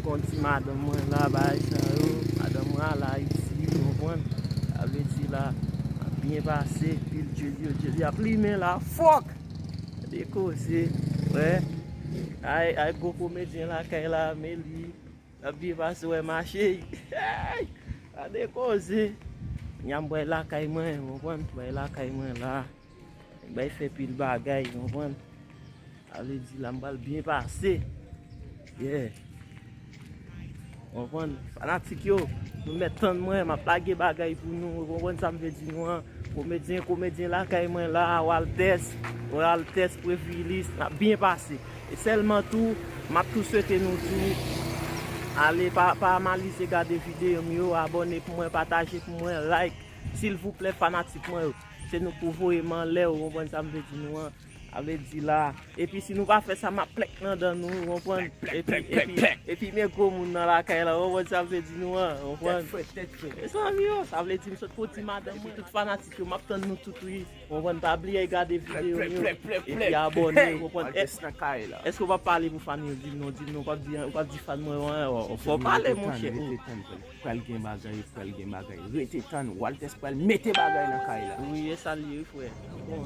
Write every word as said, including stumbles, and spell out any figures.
Konn ti madanm mwen la, bagay sa yo, madanm mwen al Ayiti, ou konprann? Sa vle di la, ap byen pase, pil djeli yo, djeli ap limen la, fòk! Gade koze, wè. Ay, ay, gwo komedyen lakay la, Meli. Ap byen pase, wè, mache. Gade koze. Nyan bay lakay mwen, ou konprann? Bay lakay mwen la. Bay fè pil bagay, ou konprann? Sa vle di la, m pral byen pase. Yeah. Ou konprann? Fanatik yo, nou mèt tann mwen, m ap lage bagay pou nou, ou konprann sa m vle di nou an? Komedyen, komedyen lakay mwen la, Waltès, Waltès Previlis, n ap byen pase. E sèlman tou, m ap tou swete nou tou, ale pa, pa malize gade videyo m yo, abòne pou mwen, pataje pou mwen, like, silvouplè fanatik mwen yo. Se nou pou voye m anlè, ou konprann sa m vle di nou an? Sa vle di la. Epi si nou pa fè sa, m ap plèk nan dan nou, ou konprann? Epi, epi, epi men gwo moun nan lakay la, ou konprann sa m vle di nou an, ou konprann? Tèt frèt, tèt frèt. Mezanmi yo, sa vle di m sot pou di madanm mwen, tout fanatik yo, m ap tann nou tout wi. Ou konprann, pa bliye gade videyo m yo. Epi abòne, ou konprann? Waltès nan kay la. Èske w p ap pale pou fan yo? Di m non, di m non, w p ap di, w p ap di fan mwen, w, w, w, fò w pale, monchè. Pral gen bagay, pral gen bagay. Rete tann, Waltès pral mete bagay nan kay la. Wi, e sa l ye, wi, frè. Bon.